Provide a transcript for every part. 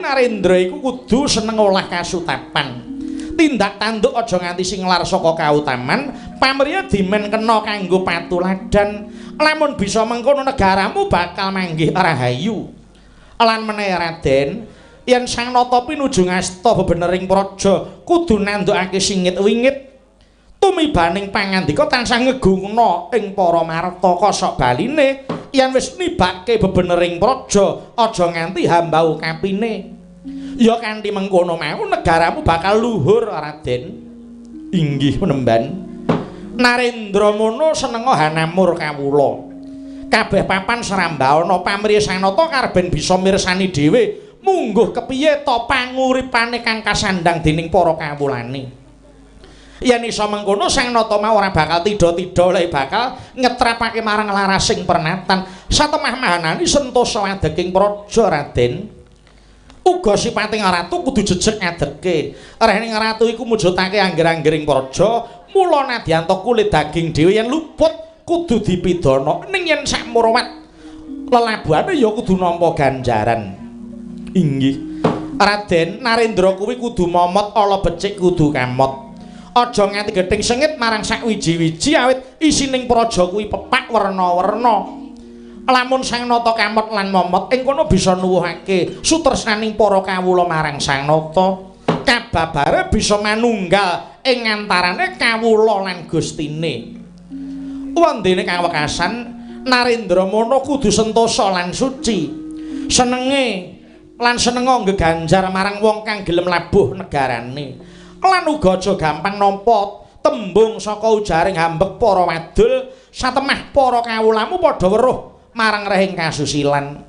Narendra iku kudu seneng olah kasutapan. Tindak tanduk aja nganti singlar saka kautaman, pamriya dimen kena kanggo patuladan. Lamun bisa mengkono negaramu bakal manggih rahayu. Lan meneh Raden, yen Sang Nata pinuju ngasta bebenering praja kudu nandukake singit wingit. Tumibaning pangandika tansah ngegungna ing para marta kosok baline yen wis nibake bebenering praja aja nganti hambau kapine. Ya kanthi mengkono mau negaramu bakal luhur Raden. Inggih penemban. Narendra mono senenga hanamur kawula. Kabeh papan srambana pamriya Sang Nata karben bisa mirsani dhewe mungguh kepiye ta panguripane kang kasandhang dening para kawulane. Yen iso mengkono Sang Nata mau ora bakal tidha-tidha le bakal ngetrapake marang larasing pernatan. Satemah mahanani sentosa adeking praja Raden. Uga sipating ratu kudu jejeg ngadeke. Rehning ratu iku mujudake angger-anggering praja, mula nadyanta kulit daging dhewe yen luput kudu dipidana. Ning yen sakmurwat lelabuhane ya kudu nampa ganjaran. Inggih. Raden Narendra kuwi kudu momot ala becik kudu kamot. Aja nganti gething sengit marang sak wiji-wiji awit isining praja kuwi pepak werna-werna. Lamun Sang Nata kamot lan momot ing kono bisa nuwuhake sutresnaning para kawula marang Sang Nata. Kababare bisa manunggal ing antarane kawula lan gustine. Wondene kawekasan Narendra mono kudu sentosa lan suci. Senenge lan senenga geganjar marang wong kang gelem labuh negarane. Lan uga aja gampang nampa tembung saka ujaring hambek para wadul, satemah para kawulamu padha weruh marang rehing kasusilan.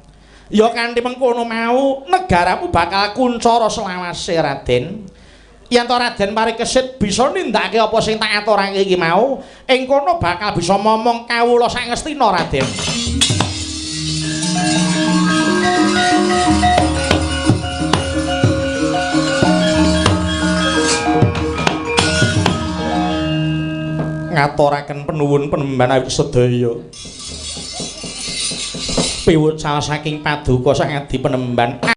Ya kanthi mengkono mau negaramu bakal kuncara selawase Raden. Yen to Raden Parikesit bisa nindakake apa sing tak aturake iki mau, ing kono bakal bisa momong kawula sak ngestina Raden. Ngaturaken penuwun penemban awit sedaya. Piwucal saking paduka sang adi penemban.